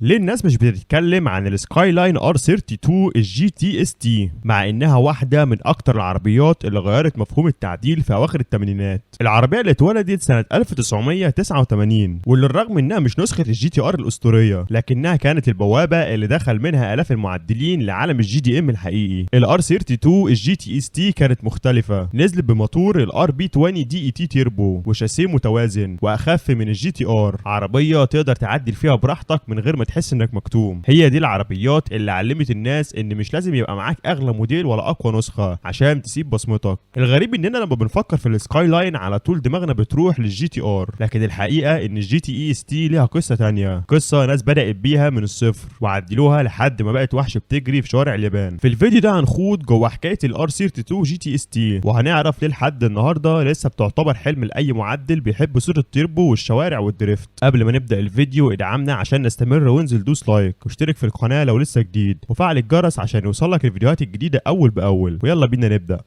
ليه الناس مش بتتكلم عن ال Skyline R32 ال GTST مع انها واحدة من اكتر العربيات اللي غيرت مفهوم التعديل في اواخر الثمانينات؟ العربية اللي اتولدت سنة 1989، واللي الرغم انها مش نسخه ال GTR الاسطوريه، لكنها كانت البوابة اللي دخل منها الاف المعدلين لعالم ال JDM الحقيقي. ال R32 ال GTST كانت مختلفه، نزلت بموتور ال RB 20 DET تيربو وشاسيه متوازن واخف من ال GTR، عربية تقدر تعدل فيها براحتك من غير ما تحس انك مكتوم. هي دي العربيات اللي علمت الناس ان مش لازم يبقى معاك اغلى موديل ولا اقوى نسخه عشان تسيب بصمتك. الغريب اننا لما بنفكر في ال Skyline على طول دماغنا بتروح لل GTR، لكن الحقيقة ان ال GTST ليها قصة تانية، قصة ناس بدات بيها من الصفر وعدلوها لحد ما بقت وحش بتجري في شوارع اليابان. في الفيديو ده هنخوض جوه حكاية ال R32 GTST، وهنعرف ليه لحد النهارده لسه بتعتبر حلم لاي معدل بيحب صوت التيربو والشوارع وال drift. قبل ما نبدا الفيديو، ادعمنا عشان نستمر وانزل دوس like واشترك في القناة لو لسه جديد وفعل الجرس عشان يوصلك الفيديوهات الجديدة اول باول، ويلا بينا نبدا.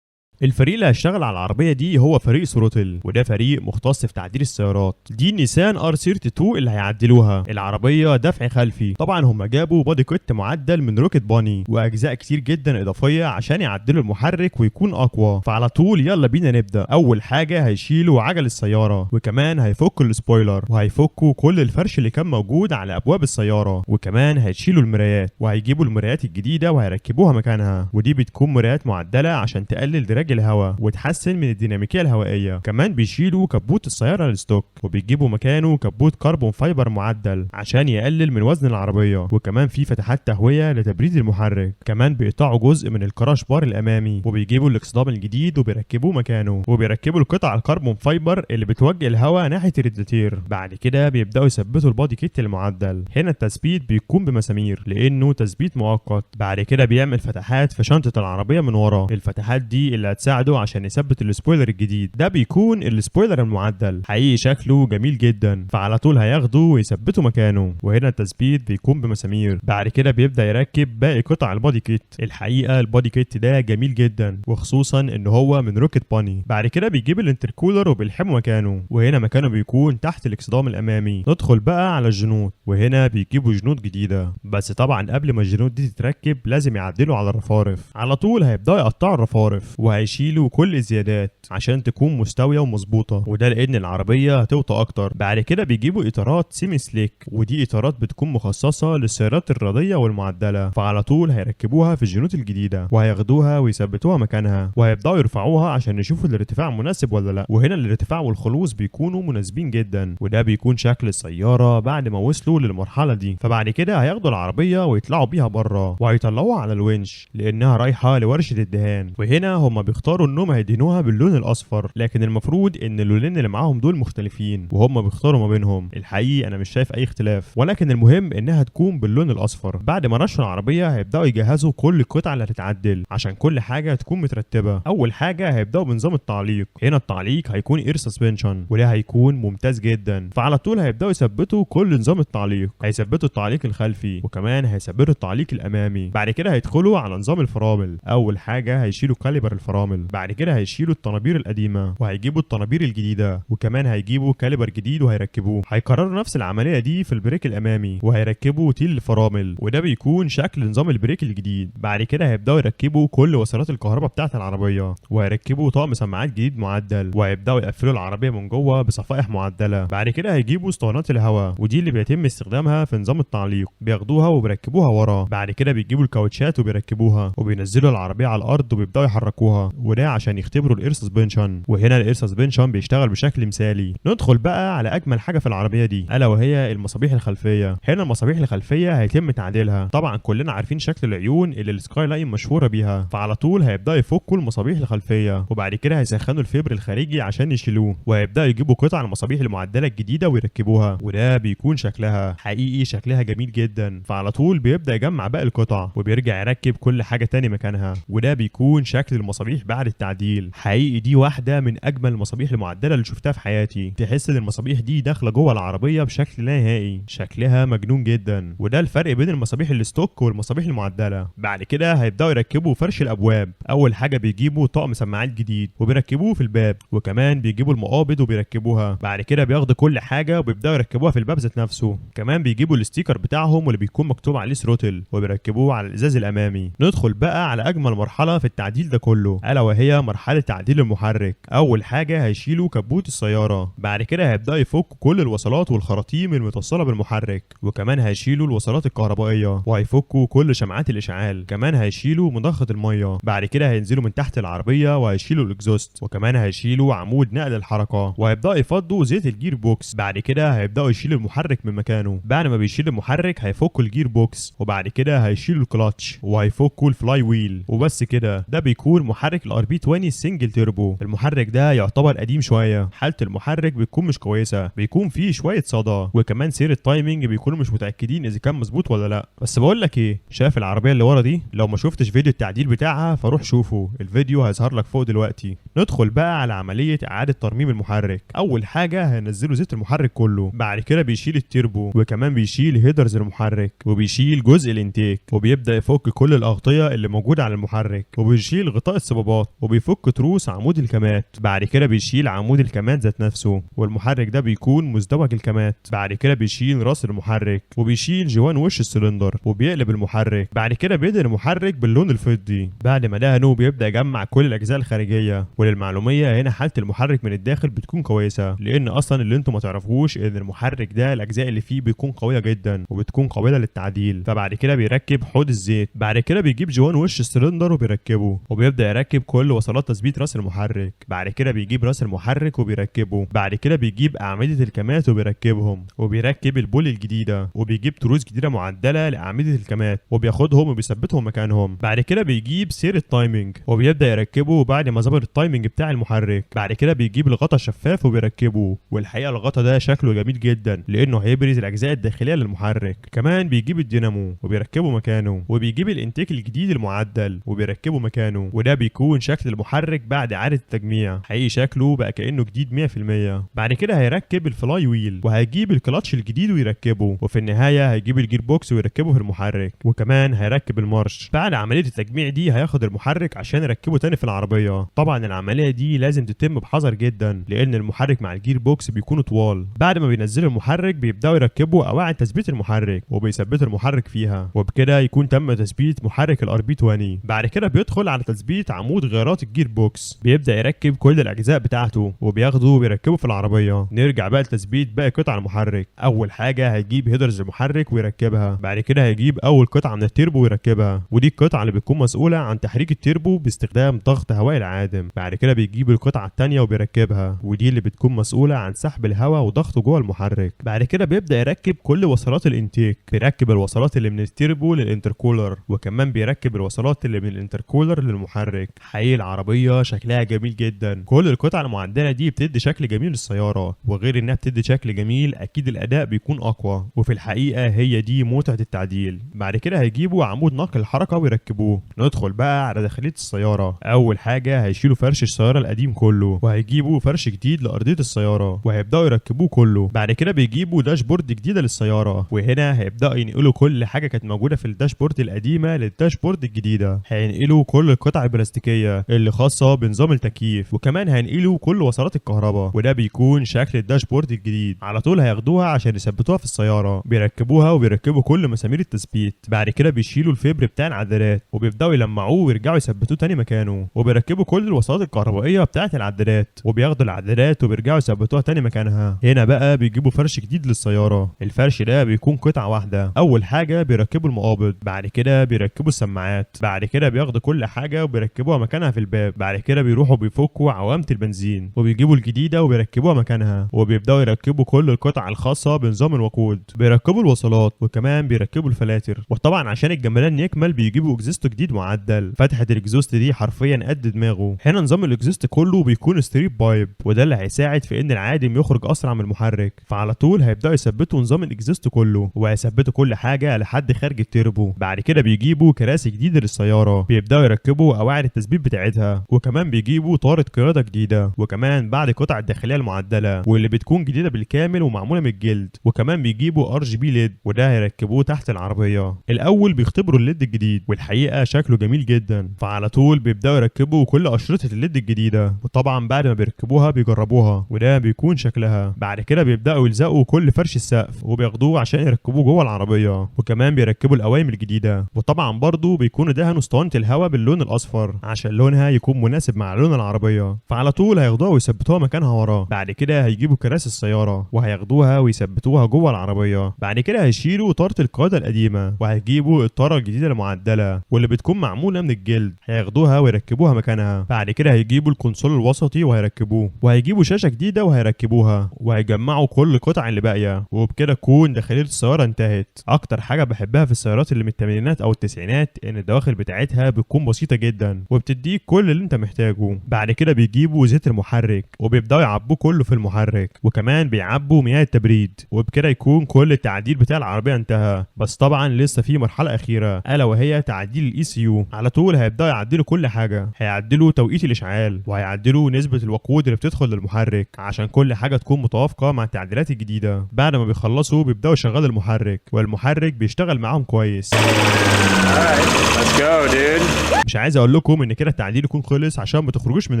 الفريق اللي هيشتغل على العربية دي هو فريق Throttle، وده فريق مختص في تعديل السيارات. دي نيسان R32 اللي هيعدلوها. العربية دفع خلفي، طبعا هم جابوا body kit معدل من Rocket Bunny واجزاء كتير جدا اضافية عشان يعدلوا المحرك ويكون اقوى. فعلى طول يلا بينا نبدا. اول حاجة هيشيلوا عجل السياره، وكمان هيفكوا ال spoiler، وهيفكوا كل الفرش اللي كان موجود على ابواب السياره، وكمان هيشيلوا المرايات وهيجيبوا المرايات الجديدة وهيركبوها مكانها، ودي بتكون مرايات معدله عشان تقلل drag الهواء وتحسن من الديناميكيه الهوائيه. كمان بيشيلوا كبوت السيارة ال stock وبيجيبوا مكانه كبوت carbon fiber معدل عشان يقلل من وزن العربيه، وكمان في فتحات تهوية لتبريد المحرك. كمان بيقطعوا جزء من ال crash bar الامامي وبيجيبوا الاكسدام الجديد وبيركبوه مكانه، وبيركبوا القطع ال carbon fiber اللي بتوجه الهواء ناحية الرادياتير. بعد كده بيبداوا يثبتوا ال body kit المعدل. هنا التثبيت بيكون بمسامير لانه تثبيت مؤقت. بعد كده بيعمل فتحات في شنطه العربية من ورا، الفتحات دي اللي هتساعده عشان يثبت ال spoiler الجديد. ده بيكون ال spoiler المعدل، حقيقي شكله جميل جدا. فعلى طول هياخده ويثبته مكانه، وهنا التثبيت بيكون بمسامير. بعد كده بيبدا يركب باقي قطع ال body kit. الحقيقة ال body kit ده جميل جدا، وخصوصا ان هو من Rocket Bunny. بعد كده بيجيب ال intercooler وبيلحمه مكانه، وهنا مكانه بيكون تحت الاكسدام الامامي. ندخل بقى على الجنوط، وهنا بيجيبوا جنوط جديده، بس طبعا قبل ما الجنوط دي تتركب لازم يعدلوا على الرفارف. على طول هيبداوا يقطعوا الرفارف وهيشيلوا كل الزيادات عشان تكون مستوية ومظبوطه، وده لان العربية هتوطى اكتر. بعد كده بيجيبوا اطارات semi slick، ودي اطارات بتكون مخصصة للسيارات الرياضية والمعدله. فعلى طول هيركبوها في الجنوط الجديدة وهياخدوها ويثبتوها مكانها، وهيبداوا يرفعوها عشان يشوفوا الارتفاع مناسب ولا لا. وهنا الارتفاع والخلوص بيكونوا مناسبين جدا، وده بيكون شكل السيارة بعد ما وصلوا للمرحلة دي. فبعد كده هياخدوا العربية ويطلعوا بيها بره وهيطلعوها على الونش لانها رايحة لورشه الدهان. وهنا هما بيختاروا انهم هيدهنوها باللون الاصفر، لكن المفروض ان اللونين اللي معاهم دول مختلفين وهم بيختاروا ما بينهم. الحقيقي انا مش شايف اي اختلاف، ولكن المهم انها تكون باللون الاصفر. بعد ما رشوا العربية هيبداوا يجهزوا كل القطع اللي هتتعدل عشان كل حاجة تكون مترتبة. اول حاجة هيبداوا بنظام التعليق. هنا التعليق هيكون air suspension، وده هيكون ممتاز جدا. فعلى طول هيبداوا يثبتوا كل نظام التعليق، هيثبتوا التعليق الخلفي وكمان هيثبتوا التعليق الامامي. بعد كده هيدخلوا على نظام الفرامل. اول حاجة هيشيلوا caliper الفرامل، بعد كده هيشيلوا الطنابير القديمة وهيجيبوا الطنابير الجديده، وكمان هيجيبوا caliper جديد وهيركبوه. هيكرروا نفس العملية دي في ال brake الامامي وهيركبوا تيل الفرامل، وده بيكون شكل نظام ال brake الجديد. بعد كده هيبداوا يركبوا كل وصلات الكهرباء بتاعه العربيه، وهيركبوا طقم سماعات جديد معدل، وهيبداوا يقفلوا العربية من جوه بصفائح معدله. بعد كده هيجيبوا اسطوانات الهواء، ودي اللي بيتم استخدامها في نظام التعليق، بياخدوها وبيركبوها ورا. بعد كده بيجيبوا الكاوتشات وبيركبوها وبينزلوا العربية على الارض وبيبداوا يحركوها، وده عشان يختبروا ال air suspension. وهنا ال air suspension بيشتغل بشكل مثالي. ندخل بقى على اجمل حاجة في العربية دي، الا وهي المصابيح الخلفيه. هنا المصابيح الخلفية هيتم تعديلها. طبعا كلنا عارفين شكل العيون اللي ال Skyline مشهورة بيها، فعلى طول هيبداوا يفكوا المصابيح الخلفيه، وبعد كده هيسخنوا الفبر الخارجي عشان يشيلوه، وهيبداوا يجيبوا قطع المصابيح المعدله الجديدة ويركبوها، وده بيكون شكلها حقيقي شكلها جميل جدا. فعلى طول بيبدا يجمع باقي القطع وبيرجع يركب كل حاجة تاني مكانها، وده بيكون شكل المصابيح المصابيح بعد التعديل. حقيقي دي واحدة من اجمل المصابيح المعدله اللي شفتها في حياتي. تحس ان المصابيح دي داخله جوه العربية بشكل لا نهائي، شكلها مجنون جدا. وده الفرق بين المصابيح ال stock والمصابيح المعدله. بعد كده هيبداوا يركبوا فرش الابواب. اول حاجة بيجيبوا طقم سماعات جديد وبيركبوه في الباب، وكمان بيجيبوا المقابض وبيركبوها. بعد كده بياخدوا كل حاجة وبيبداوا يركبوها في الباب ذات نفسه. كمان بيجيبوا ال sticker بتاعهم واللي بيكون مكتوب عليه Throttle وبيركبوه على الازاز الامامي. ندخل بقى على اجمل مرحلة في التعديل ده كله، الا وهي مرحلة تعديل المحرك. اول حاجة هيشيلوا كبوت السيارة. بعد كده هيبداوا يفكوا كل الوصلات والخراطيم المتصلة بالمحرك، وكمان هيشيلوا الوصلات الكهربائية وهيفكوا كل شمعات الاشعال. كمان هيشيلوا مضخه المية. بعد كده هينزلوا من تحت العربية وهيشيلوا ال exhaust، وكمان هيشيلوا عمود نقل الحركة، وهيبداوا يفضوا زيت ال gear box. بعد كده هيبداوا يشيلوا المحرك من مكانه. بعد ما بيشيل المحرك هيفكوا ال gear box، وبعد كده هيشيلوا الكلاتش وهيفكوا ال flywheel. وبس كده، ده بيكون محرك ال RB 20 single turbo. المحرك ده يعتبر قديم شوية، حاله المحرك بتكون مش كويسة، بيكون فيه شوية صدى، وكمان سير ال timing بيكونوا مش متاكدين اذا كان مظبوط ولا لا. بس بقول لك ايه، شايف العربية اللي ورا دي؟ لو ما شفتش فيديو التعديل بتاعها فروح شوفه، الفيديو هيظهر لك فوق دلوقتي. ندخل بقى على عملية اعاده ترميم المحرك. اول حاجة هينزلوا زيت المحرك كله. بعد كده بيشيل التربو، وكمان بيشيل headers المحرك، وبيشيل جزء ال intake، وبيبدا يفك كل الاغطيه اللي موجودة على المحرك، وبيشيل غطاء الصبابات، وبيفك تروس عمود الكامات. بعد كده بيشيل عمود الكامات ذات نفسه، والمحرك ده بيكون مزدوج الكامات. بعد كده بيشيل راس المحرك، وبيشيل جوان وش السلندر، وبيقلب المحرك. بعد كده بيدهن المحرك باللون الفضي. بعد ما دهنه بيبدا يجمع كل الاجزاء الخارجية. وللمعلوميه هنا حاله المحرك من الداخل بتكون كويسة، لان اصلا اللي انتم ما تعرفوش ان المحرك ده الاجزاء اللي فيه بيكون قوية جدا وبتكون قابله للتعديل. فبعد كده بيركب حوض الزيت. بعد كده بيجيب جوان وش السلندر وبيركبه، وبيبدا يركب كل وصلات تثبيت راس المحرك. بعد كده بيجيب راس المحرك وبيركبه. بعد كده بيجيب اعمدة الكامات وبيركبهم، وبيركب ال pulley الجديدة، وبيجيب تروس جديدة معدله لاعمده الكامات وبياخدهم وبيثبتهم مكانهم. بعد كده بيجيب سير ال timing وبيبدا يركبه بعد ما ظبط ال timing بتاع المحرك. بعد كده بيجيب الغطا الشفاف وبيركبه، والحقيقة الغطا ده شكله جميل جدا لانه هيبرز الاجزاء الداخلية للمحرك. كمان بيجيب الدينامو وبيركبه مكانه، وبيجيب ال intake الجديد المعدل وبيركبه مكانه، وده بيكون شكل المحرك بعد اعاده التجميع. حقيقي شكله بقى كانه جديد 100%. بعد كده هيركب ال flywheel، وهيجيب الكلاتش الجديد ويركبه، وفي النهاية هيجيب ال gear box ويركبه في المحرك، وكمان هيركب المارش. بعد عملية التجميع دي هياخد المحرك عشان يركبه تاني في العربية. طبعا العملية دي لازم تتم بحذر جدا لان المحرك مع ال gear box بيكونوا طوال. بعد ما بينزلوا المحرك بيبداوا يركبوا قواعد تثبيت المحرك وبيثبتوا المحرك فيها، وبكده يكون تم تثبيت محرك ال RB 20. بعد كده بيدخل على تثبيت عمود غيارات ال gear box، بيبدا يركب كل الاجزاء بتاعته وبياخده وبيركبه في العربية. نرجع بقى لتثبيت باقي قطع المحرك. اول حاجة هيجيب headers المحرك ويركبها. بعد كده هيجيب اول قطعه من التربو ويركبها، ودي القطعة اللي بتكون مسؤولة عن تحريك التربو باستخدام ضغط هواء العادم. بعد كده بيجيب القطعة الثانية وبيركبها، ودي اللي بتكون مسؤولة عن سحب الهواء وضغطه جوه المحرك. بعد كده بيبدا يركب كل وصلات ال intake، بيركب الوصلات اللي من التربو لل intercooler، وكمان بيركب الوصلات اللي من ال intercooler للمحرك. حقيقي العربية شكلها جميل جدا. كل القطع المعدله دي بتدي شكل جميل للسيارة، وغير انها بتدي شكل جميل اكيد الاداء بيكون اقوى، وفي الحقيقة هي دي متعه التعديل. بعد كده هيجيبوا عمود نقل الحركة ويركبوه. ندخل بقى على داخلية السيارة. اول حاجة هيشيلوا فرش السيارة القديم كله، وهيجيبوا فرش جديد لارضيه السيارة وهيبداوا يركبوه كله. بعد كده بيجيبوا dashboard جديدة للسيارة، وهنا هيبداوا ينقلوا كل حاجة كانت موجودة في ال dashboard القديمة لل dashboard الجديدة. هينقلوا كل القطع البلاستيكية اللي خاصة بنظام التكييف، وكمان هينقلوا كل وصلات الكهرباء، وده بيكون شكل ال dashboard الجديد. على طول هياخدوها عشان يثبتوها في السيارة، بيركبوها وبيركبوا كل مسامير التثبيت. بعد كده بيشيلوا الفبر بتاع العدادات وبيبداوا يلمعوه ويرجعوا يثبتوه تاني مكانه، وبيركبوا كل الوصلات الكهربائية بتاعه العدادات، وبياخدوا العدادات وبيرجعوا يثبتوها تاني مكانها. هنا بقى بيجيبوا فرش جديد للسيارة. الفرش ده بيكون قطعه واحدة. اول حاجة بيركبوا المقابض، بعد كده بيركبوا السماعات، بعد كده بياخدوا كل حاجة وبيركبوها مكانها في الباب. بعد كده بيروحوا بيفكوا عوامه البنزين وبيجيبوا الجديدة وبيركبوها مكانها، وبيبداوا يركبوا كل القطع الخاصة بنظام الوقود، بيركبوا الوصلات، وكمان بيركبوا الفلاتر. وطبعا عشان الجمالان يكمل بيجيبوا exhaust جديد معدل. فتحه ال exhaust دي حرفيا قد دماغه. هنا نظام ال exhaust كله بيكون straight pipe، وده اللي هيساعد في ان العادم يخرج اسرع من المحرك. فعلى طول هيبداوا يثبتوا نظام ال exhaust كله، وهيثبتوا كل حاجة لحد خارج التربو. بعد كده بيجيبوا كراسي جديدة للسيارة، بيبداوا يركبوا قواعد التثبيت التثبيت بتاعتها، وكمان بيجيبوا طارة قيادة جديدة، وكمان بعد القطع الداخلية المعدلة واللي بتكون جديدة بالكامل ومعمولة من الجلد، وكمان بيجيبوا RGB LED وده هيركبوه تحت العربية. الأول بيختبروا ال LED الجديد والحقيقة شكله جميل جدا، فعلى طول بيبدأوا يركبوا كل أشرطة ال LED الجديدة، وطبعا بعد ما بيركبوها بيجربوها وده بيكون شكلها. بعد كده بيبدأوا يلزقوا كل فرش السقف وبياخدوه عشان يركبوه جوه العربية، وكمان بيركبوا القوايم الجديدة، وطبعا برضو بيكونوا دهنوا اسطوانة الهواء باللون الأصفر عشان لونها يكون مناسب مع لون العربية، فعلى طول هياخدوها ويثبتوها مكانها ورا. بعد كده هيجيبوا كراسي السيارة وهياخدوها ويثبتوها جوه العربية. بعد كده هيشيلوا طارة القيادة القديمة وهيجيبوا الطارة الجديدة المعدلة واللي بتكون معمولة من الجلد، هياخدوها ويركبوها مكانها. بعد كده هيجيبوا ال console الوسطي وهيركبوه، وهيجيبوا شاشة جديدة وهيركبوها، وهيجمعوا كل القطع اللي باقية، وبكده تكون داخلية السيارة انتهت. أكتر حاجة بحبها في السيارات اللي من الثمانينات أو التسعينات إن الدواخل بتاعتها بتكون بسيطة جدا وبتديك كل اللي أنت محتاجه. بعد كده بيجيبوا زيت المحرك وبيبدأوا يعبوه كله في المحرك، وكمان بيعبوا مياه التبريد، وبكده يكون كل التعديل بتاع العربية انتهى. بس طبعا لسه في مرحلة أخيرة ألا وهي تعديل ال ECU. على طول هيبدأوا يعدلوا كل حاجة، هيعدلوا توقيت الإشعال وهيعدلوا نسبة الوقود اللي بتدخل للمحرك عشان كل حاجة تكون متوافقة مع التعديلات الجديدة. بعد ما بيخلصوا بيبدأوا يشغلوا المحرك، والمحرك بيشتغل معاهم كويس. Let's go, dude. مش عايز اقول لكم ان كده التعديل يكون خلص عشان ما تخرجوش من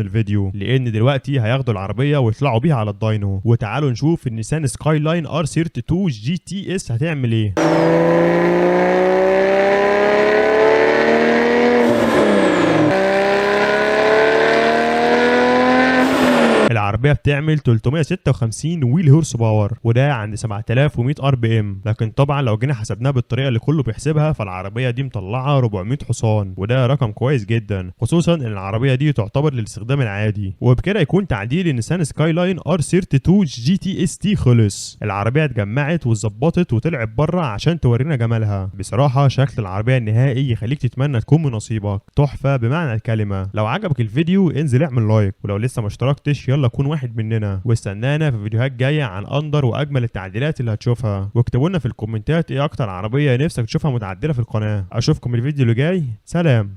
الفيديو، لان دلوقتي هياخدوا العربية ويطلعوا بيها على ال dyno. وتعالوا نشوف النيسان سكاي لاين R 32 GTS هتعمل ايه. العربية بتعمل 356 wheel horse power وده عند 7100 RPM، لكن طبعا لو جينا حسبناها بالطريقة اللي كله بيحسبها فالعربيه دي مطلعه 400 حصان، وده رقم كويس جدا خصوصا ان العربية دي تعتبر للاستخدام العادي. وبكده يكون تعديل النيسان سكاي لاين R 32 GTS-T خلص. العربية اتجمعت واتظبطت وطلعت بره عشان تورينا جمالها. بصراحة شكل العربية النهائي يخليك تتمنى تكون من نصيبك، تحفة بمعنى الكلمة. لو عجبك الفيديو انزل اعمل like، ولو لسه ما اشتركتش يلا كون واحد مننا، واستنانا في فيديوهات جاية عن اندر واجمل التعديلات اللي هتشوفها. واكتبوا لنا في الكومنتات ايه اكتر عربية نفسك تشوفها متعدله في القناة. اشوفكم الفيديو اللي جاي، سلام.